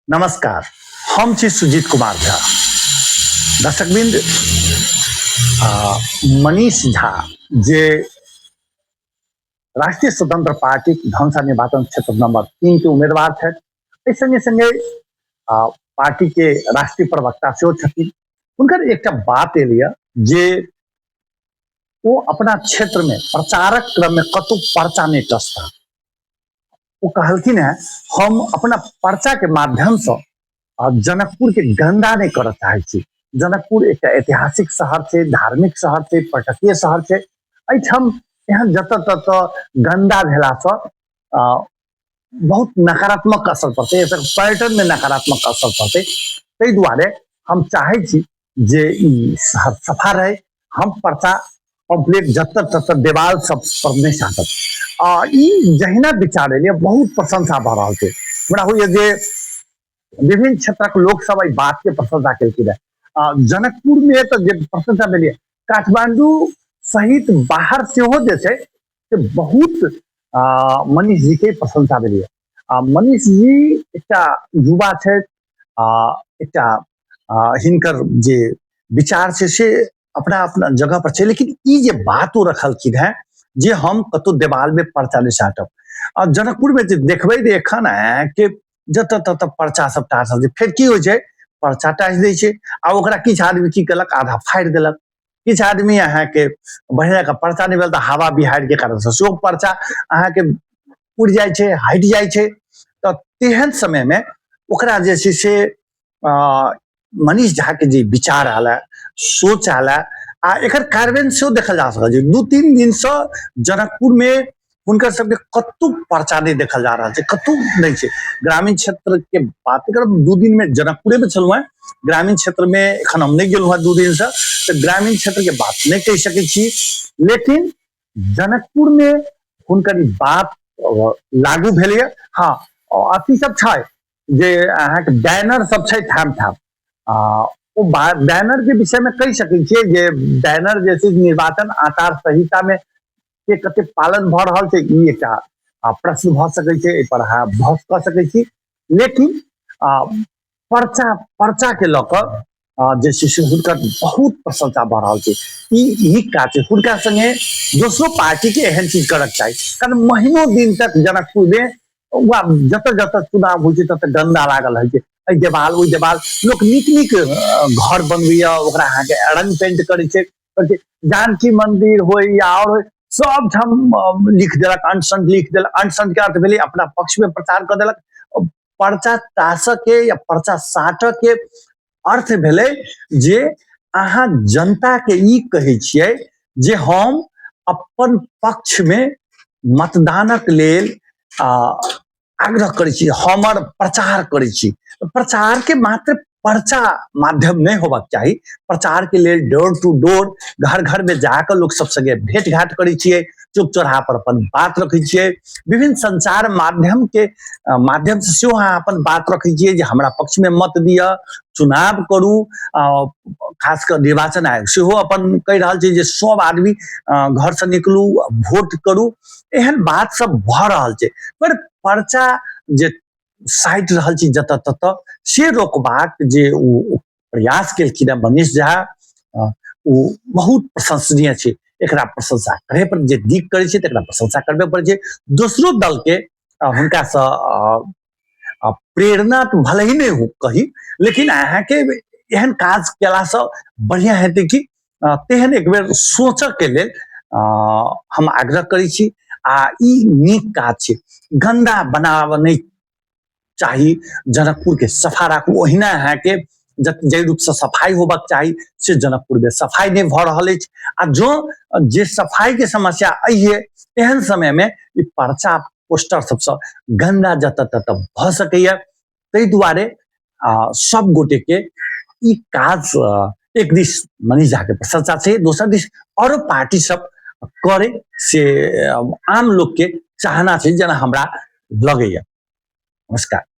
नमस्कार, हम छी सुजीत कुमार झा। दर्शकवृंद, मनीष झा जे राष्ट्रीय स्वतंत्र पार्टी धनसा निर्वाचन क्षेत्र नंबर 3 के उम्मीदवार छथि, एहि संगे संगे पार्टी के राष्ट्रीय प्रवक्ता सेहो छथिन। हुनकर एकटा बात एलियै जे ओ अपना क्षेत्र में प्रचारक क्रम में कतौ पर्चा नहीं टसता। ओ कहलखिन है, हम अपना पर्चा के माध्यम से जनकपुर के गंदा नहीं करऽ चाहै छी। जनकपुर एक ऐतिहासिक शहर छै, धार्मिक शहर छै, पर्यटकीय शहर छै। एहिठाम एहन जतऽ ततऽ गंदा भेलासँ बहुत नकारात्मक असर पड़तै, एतऽ पर्यटन में नकारात्मक असर पड़तै। ताहि दुआरे हम चाहै छी जे ई शहर सफा रहे। हम पर्चा पम्पलेट जतऽ ततऽ देवाल सब पर नहि साटब। आ ई जहिना विचार एलै, बहुत प्रशंसा भऽ रहल छै। हमरा होइए जे विभिन्न क्षेत्रक लोक सब एहि बात के प्रशंसा केलखिन हेँ। जनकपुर में तऽ जे प्रशंसा भेलै, काठमांडू सहित बाहर सेहो जे छै से बहुत मनीष जी के प्रशंसा भेलै। आ मनीष जी एकटा युवा छथि, आ एकटा हिनकर जे विचार छै से अपना अपना जगह पर छै, लेकिन ई जे बात ओ रखलखिन हेँ जे हम कतौ देवाल में पर्चा नहि साटब। आ जनकपुर में जे देखबै जे एखन के जतऽ ततऽ पर्चा सब टाँसल छै। फेर की होइ छै, पर्चा टाँसि दै छै आ ओकरा किछु आदमी की केलक, आधा फाड़ि देलक। किछु आदमी अहाँके बढ़िआँ जकाँ पर्चा नहि भेल तऽ हवा बिहाड़िके कारणसँ सेहो पर्चा अहाँके उड़ि जाइ छै, हटि जाइ छै। तऽ तेहन समयमे ओकरा जे छै से मनीष झा के जे विचार आयल है, सोच आयल है, आ एकर कार्यान्वयन सेहो देखल जा सकल छै। 2-3 दिनसँ जनकपुरमे हुनकर सबके कतौ पर्चा नहि देखल जा रहल छै, कतौ नहि छै। ग्रामीण क्षेत्र के बात करब, 2 दिन में जनकपुरे में छलहुँ हेँ, ग्रामीण क्षेत्र में एखन हम नहि गेलहुँ हेँ 2 दिन से, तऽ ग्रामीण क्षेत्र के बात नहि कहि सकै छी, लेकिन जनकपुर में हुनकर ई बात लागू भेलैए। हाँ, अथी सब छै जे अहाँके बैनर सब छै ठाम ठाम, ओ बैनर के विषय में कहि सकै छियै जे बैनर जे छै निर्वाचन आचार संहिता में के कते पालन भऽ रहल छै, ई एकटा प्रश्न भऽ सकै छै, एहि पर अहाँ बहस कऽ सकै छी। लेकिन पर्चा पर्चा के लऽ कऽ जे छै से हुनकर बहुत प्रशंसा भऽ रहल छै। ई नीक काज छै। हुनका संगे दोसरो पार्टी के एहन चीज करक चाही, कारण महीनो दिन तक जनकपुर में वा जतऽ जतऽ चुनाव होइ छै ततऽ गंदा लागल रहै छै। एहि देवाल ओहि देवाल, लोक नीक नीक घर बनबैया, ओकरा अहाँके रंग पेंट करै छै। जानकी मंदिर होइ या आओर होइ, सब ठाम लिख देलक, अंट संट लिख देलक। अंट संट के अर्थ भेलै अपना पक्ष में प्रचार कऽ देलक। पर्चा तासऽ के या पर्चा साटऽ के अर्थ भेलै जे अहाँ जनता के ई कहै छियै जे हम अपन पक्ष में मतदानक लेल आग्रह करै छी, हमर प्रचार करै छी। प्रचार के मात्र पर्चा माध्यम नहि होबाक चाही। प्रचार के लेल डोर टू डोर, घर घर में जाकऽ लोक सब संगे भेंट घाट करै छियै, चौक चौराहा पर अपन बात रखै छियै, विभिन्न संचार माध्यम के माध्यम से सेहो अहाँ अपन बात रखै छियै जे हमरा पक्ष में मत दिअ, चुनाव करू। खास कऽ निर्वाचन आयोग सेहो अपन कहि रहल छै जे सब आदमी घर से निकलू, वोट करू। एहन बात सब भऽ रहल छै, पर पर्चा जे साटि रहल छी जतऽ ततऽ से रोकबाक जे ओ प्रयास केलखिन हेँ मनीष झा, ओ बहुत प्रशंसनीय छै। एकरा प्रशंसा करे पर जे नीक करै छै तकरा प्रशंसा करबे पड़ै छै। दोसरो दलके हुनकासँ प्रेरणा तऽ भले ही नहि हो कही, लेकिन अहाँके एहन काज केलासँ बढ़िआँ हेतै कि तेहन एक बेर सोचऽके लेल हम आग्रह करै छी। आ ई नीक काज छै। गन्दा बनाबऽ नहि चाही, जनकपुरके सफा राखू। ओहिना अहाँके जाहि रूपसँ सफाइ होबाक चाही से जनकपुरमे सफाइ नहि भऽ रहल अछि। आ जँ जे सफाइके समस्या अइहे, एहन समयमे ई पर्चा पोस्टर सबसँ गन्दा जतऽ ततऽ भऽ सकैए। ताहि दुआरे सब गोटेके ई काज एक दिस मनीष झाके प्रशंसा छै, दोसर दिस औरो पार्टी सब करे से आम लोकके चाहना छै, जेना हमरा लगैया। नमस्कार।